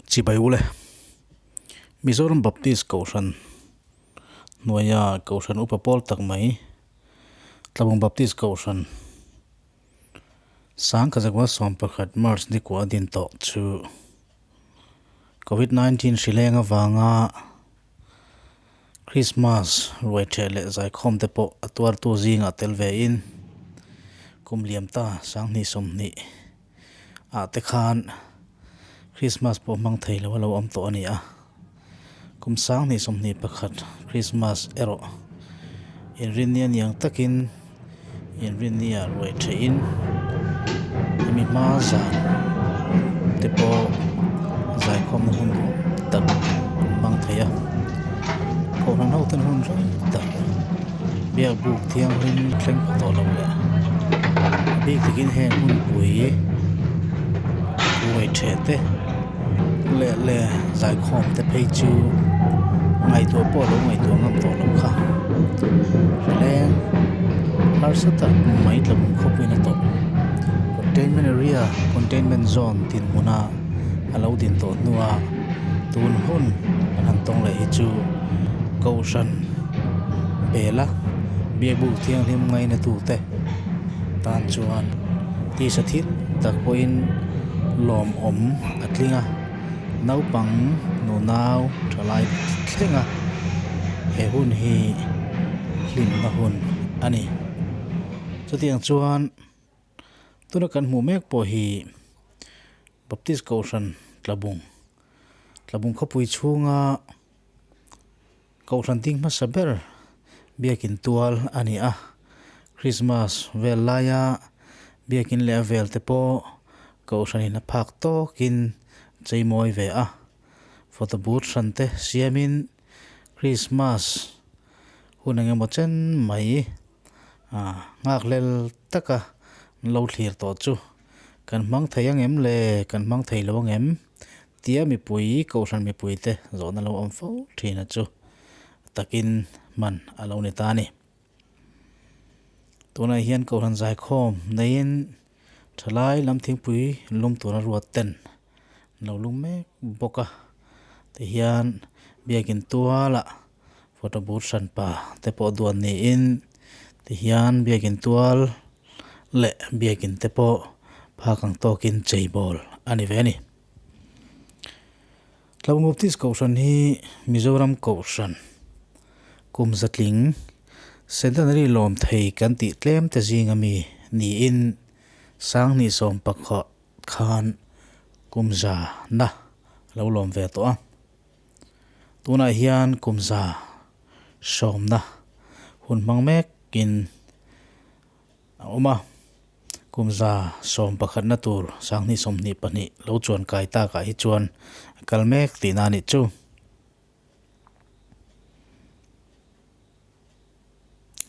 Chibai ule. Mizoram Baptist Kohhran hnuaia Kohhran upa pawl tak mai Tlabung Baptist Kohhran Sangkazakua 11 March ni kua din tawh chu Covid-19 hri leng avanga Christmas ruai ṭheh leh zaikhawm te pawh a tuartu zingah tel ve in kum liam ta 2020 ah te khan Christmas pawh hmang thei lo a lo awm tawh a ni a. Kum 2021 Christmas erawh inrinni a niang takin inrinni ah ruai ṭheh in hemi hma zan te pawh zaikhawmna hun nuam tak an hmang thei a kohhran ho ten hun rei tak biak buk thianghlim thleng pha tawh lo leh a bik takin heng hunpui ruai ṭheh te leh leh zaikhawm te phei chu ngaihtuah pawh a lo ngaihtuah ngam tawh lo kha rileng harsa tak mai tlabung khawpuiin a tawp containment area containment zone dinhmuna a lo din tawh hnua tun hun an han tawng leh hi chu kohhran bela biakbuk thianghlim ngaina tute tan chuan tisa thil tak pawhin lawmawm a tling a naupang nunau thalai thleng a he hun hi hlimna hun a ni chutiang chuan tuna kan hmuh mek pawh hi Baptist Kohhran Tlabung Tlabung khawpui chhunga Kohhran ding hmasa ber biakin tual a ni a, Christmas vel laia biakin leh a vel te pawh Kohhranin a phak tawkin cheimawi ve a, photo booth hran te siamin Christmas hun engemaw chen mai nghakhlel taka an lo thlir tawh chu kan hmang thei ang em le, kan hmang thei lo ang em? Tia mipui, Kohhran mipuite zawhna lo awm fo thin a chu takin hman a lo ni ta a ni. Tunah hian Kohhran zaikhawm neiin thalai lam thingpui lum tura ruat ten an lo lum mek bawk a, tihian biakin tualah photo booth hranpa te pawh duan niin tihian biakin tual leh biakin te pawh phak ang tawkin cheibawl a ni ve a ni. Tlabung Baptist Kohhran hi Mizoram Kohhran kum zatling Centenary lawm thei kan tih tlem te zinga mi niin 2019 khan kum za na lo lawm ve tawh a. Tunah hian kum za sawmna hun hmang mekin a awm a, kum 11na tur 2022 lo chuan kai takah hi chuan a kal mek tihna a nih chu.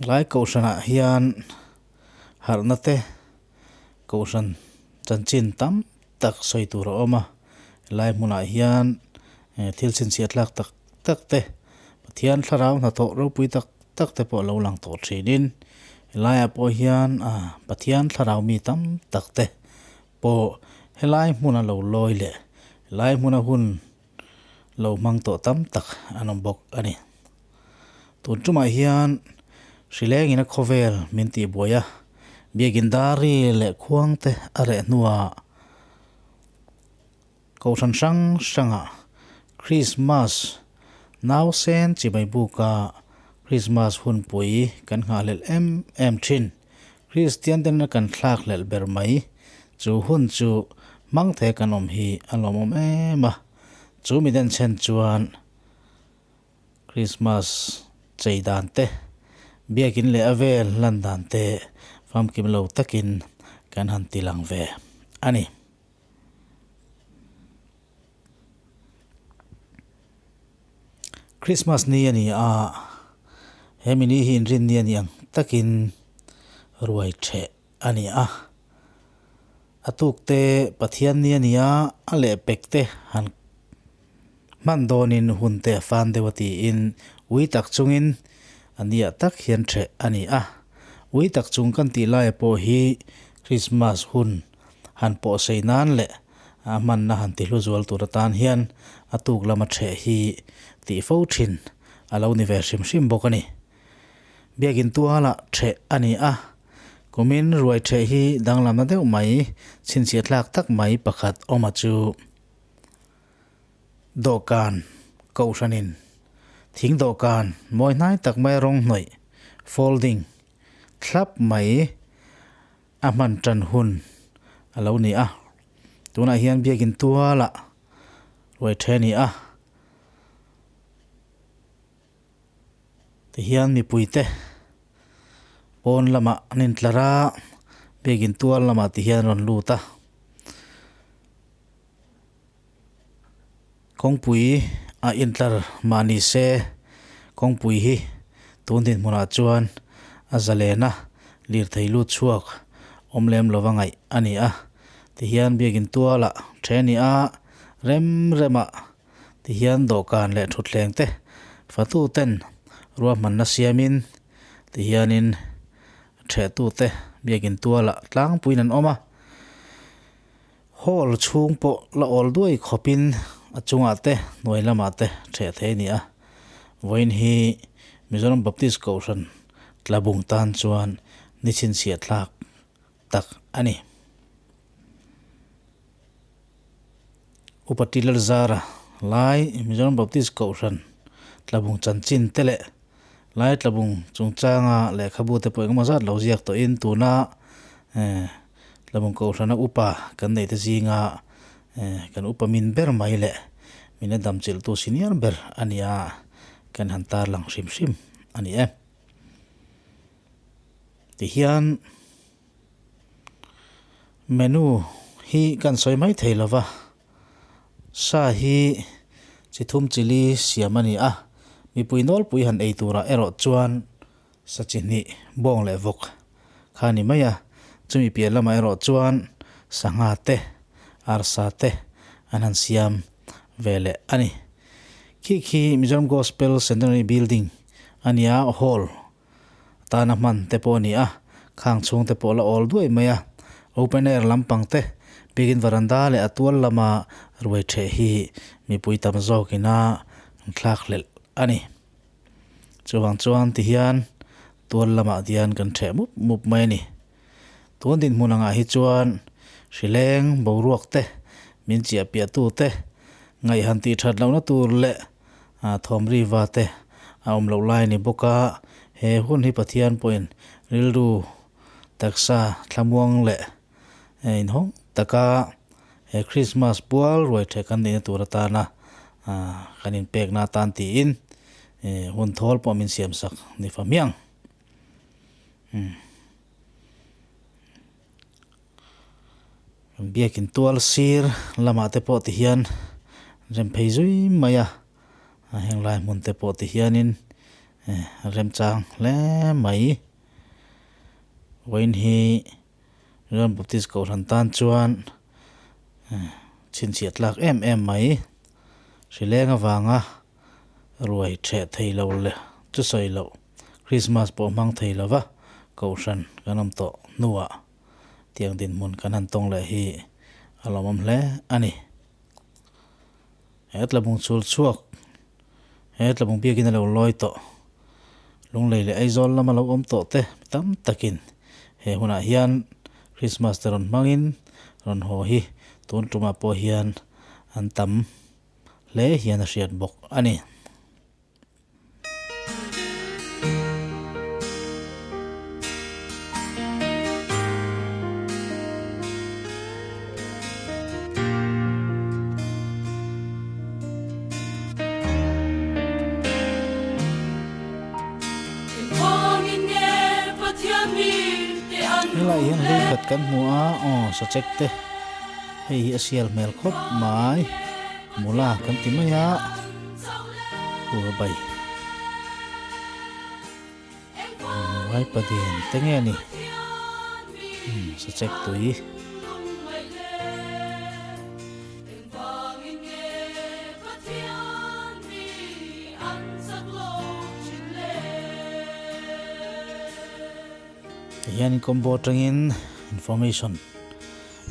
Lai kohhranah hian harhna te kohhran chanchin tam tak sawi tur a awm a, helai hmunah hian thil chhinchhiah tlak tak tak te Pathian thlarau hnathawh ropui tak tak te pawh a lo lang tawh thinin helaiah pawh hian Pathian thlarau mi tam tak te pawh helai hmuna lo lawi leh helai hmuna hun lo hmang tawh tam tak an awm bawk a ni. Tun tumah hian hrilengin a khawvel min tihbuai a, biakin dari leh khuang te a reh hnuah Kohhran hrang hrangah Krismas nausen chibai buka Krismas hunpui kan nghahhlelh em em thin. Kristian ten kan thlakhlelh ber mai chu hun chu hmang thei kan awm hi a lawmawm em a. Chu mi den chhen chuan Krismas chei dan te, biakin leh a vel lan dan te famkim lo takin kan han ti lang ve a ni. Christmas ni a ni a, hemi ni hi inrin ni a ni ang takin ruai ṭheh a ni a. A tuk te Pathian ni a ni a, a lehpek te han hman dawnin hun te a fan deuh a tiin ui tak chungin a niah tak hian ṭheh a ni a. Ui tak chung kan tih laia pawh hi Christmas hun han pawhsei nan leh a hmanna han ti hlu zual tur atan hian a tuk lama ṭheh hi tih fo ṭhin a lo ni ve hrim hrim bawk a ni. Biakin tualah ṭheh a ni a, kumin ruai ṭheh hi danglamna deuh mai chhinchhiah thlak tak mai pakhat awma chu dawhkan kohhranin thing dawhkan mawi hnai tak mai rawng hnawih, folding, thlap mai a hman tan hun a lo ni a. Tunah hian biakin tualah ruai ṭheh a ni a. Tihian mipuite pawn lamah an intlar a, biakin tual lamah tihian an rawn lut a. Kawngpui a intlar mah ni se kawngpui hi tun dinhmunah chuan a zalen a, lirthei lut chhuak awm lem lova ngaih a ni a. Tihian biakin tualah then ni a, rem remah Tihian dawhkan leh thutthleng te fatu ten ruahmanna siamin tihianin thehtu te biakin tualah tlangpuiin an awm a. Hall chhung pawh la awl duai khawpin a chungah te hnuai lamah te theh thei a ni a. Vawiin hi Mizoram Baptist Kohhran Tlabung tan chuan ni chhinchhiah thlak tak a ni. Upa Tiller Zara lai Mizoram Baptist Kohhran Tlabung chanchin te leh lai Tlabung chungchanga lehkhabu te pawh engemaw zat lo ziak tawhin tuna Tlabung Kohhrana upa kan neih te zinga kan upa min ber mai leh min la damchilhtu senior ber a ni a, kan han tarlang hrim hrim a ni e. Tihian. Menu hi kan sawi mai thei lo va, sa hi chi thum chi li siam a ni a, mipui nawlpui han ei turah erawh chuan sa chi hnih bawng leh vawk kha a ni mai a, chumi piah lamah erawh chuan sangha te, arsa te an han siam ve leh a ni. Khi khi Mizoram Gospel Centenary Building a ni a, hall tana hman te pawh a ni a, khang chhung te pawh la awl duai mai a, open air lampang te biakin varanda leh a tual lama ruai theh hi mipui tam zawk ina an thlak hlelh a ni. Chuvang chuan tihian tual lamah hian kan theh mup mup mai a ni. Tun dinhmun angah hi chuan hrileng boruak te min chiah piah tu te ngaihhan tih that lohna tur leh Thawmriva te a awm loh lai a ni bawk a, he hun hi Pathian pawhin rilru taksa thlamuang leh inhawng taka he Krismas pual ruai theh kan nihna tur atana kan inpekna atan tiin hun thawl pawh min siamsak ni fa hmiang. Biakin tual sir lamah te pawh ti hian rem phei zui mai a, heng lai hmun te pawh ti hianin remchang hle mai. Vawiin hi Mizoram Baptist Kohhran tan chuan chhinchhiah tlak em em mai. Hrileng avanga ruai theh thei lo leh chu sawi loh Krismas pawh hmang thei lova Kohhran kan awm tawh hnuah tiang dinhmun kan han tawng leh hi a lawmawm hle a ni. He tlabung chhul chhuak, he tlabung biakin a lo lawi tawh, Lunglei leh Aizawl lama lo awm tawh te mi tam takin he hunah hian Krismas te rawn hmangin rawn haw hi tun tumah pawh hian an tam hle hian a hriat bawk a ni. Helai hian hlui khat kan hmu a, aw sachek te hei hi a sial hmel khawp mai mula kan ti mai a. Ur bai Vaipadin te nge ni sachek tui. Tihian combo atangin information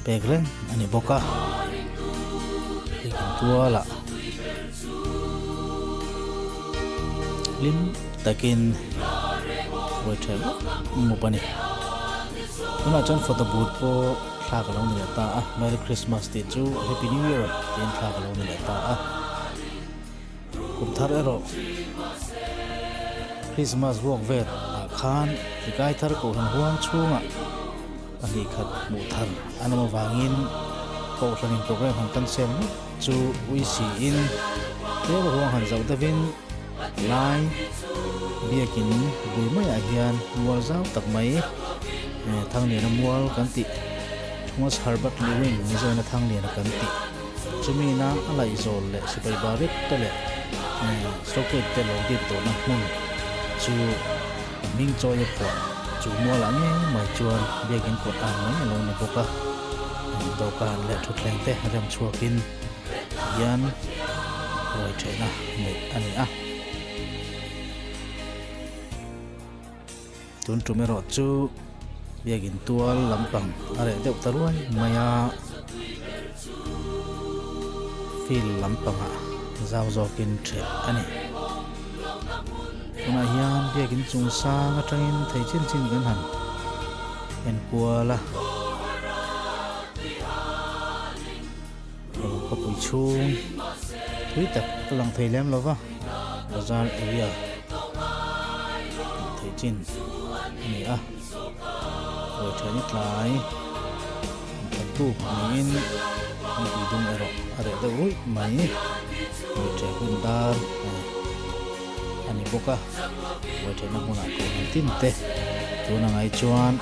pek reng a ni bawk a. tualah hlim takin ruai ṭheh mup mup a ni. Tunah chuan photo booth pawh thlak a lo ni leh ta a, Merry Christmas tih chu Happy New Year tiin thlak a lo ni leh ta a. Kum thar erawh Christmas vuak vel ah khan hrikai thar kohhran huang chhungah 2 khat hmuh thar an awm avangin kohhranin program han cancel ngawt chu ui siin tlem a huang han zoh deuhin lai biakin bul maiah hian mual zau tak mai Thangliana mual kan tih Thomas Herbert Lewin Mizoina Thangliana kan tih Chumi na a laihzawl leh sipai barik te leh stockade te lo din tawhna hmun chu a hming chawi a phuah. Chu mualah ngei mai chuan biakin kawt ang mai a lo ni bawk a, dawhkan leh thutthleng te rem chhuakin hian ruai thehna neih a ni a. Tun tum erawh chu biakin tual lampang a reh deuh ta ruai mai a, field lampangah zau zawkin ṭheh a ni. Tunah hian biakin chung sang atangin thei chin chin kan han en kual a, khawpui chhung thui tak a lang thei lem lo va, bazar area thei chin a ni a, ruai ṭhen tlai khat tuk niin mipui dum erawh a reh deuh ruih mai, ruai ṭheh hun dar a ni bawk a, ruai ṭhehna hmunah kohhran tin te tuna ngai chuan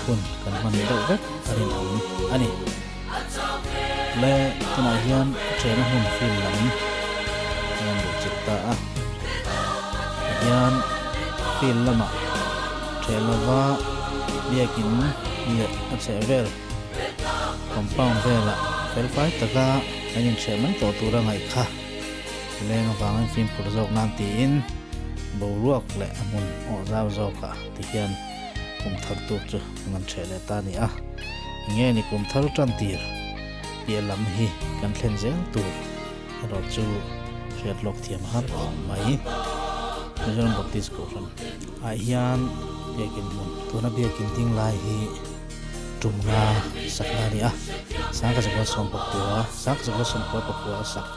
hun kan hman deuh vek a rinawm a ni. Le tunah hian ṭhehna hmun field lam a rawn luh chilh ta a, tihian field lamah ṭheh lova biakin leh a chheh vel compound velah felfai taka kan inṭheh mai tawh tura ngaih kha leng avangin fimkhur zawk nan tiin boruak leh a hmun awh zau zawkah tihian kum thar tur chu kan han ṭheh leh ta a ni a, enge ni kum thar tan tir piah lam hi kan thlen zel tur erawh chu hriat lawk thiam har khawp mai. Mizoram Baptist Kohhran ah hian biakin hmun tuna biakin ding lai hi tum nga sakna a ni a, 1919 19 pakua a sak.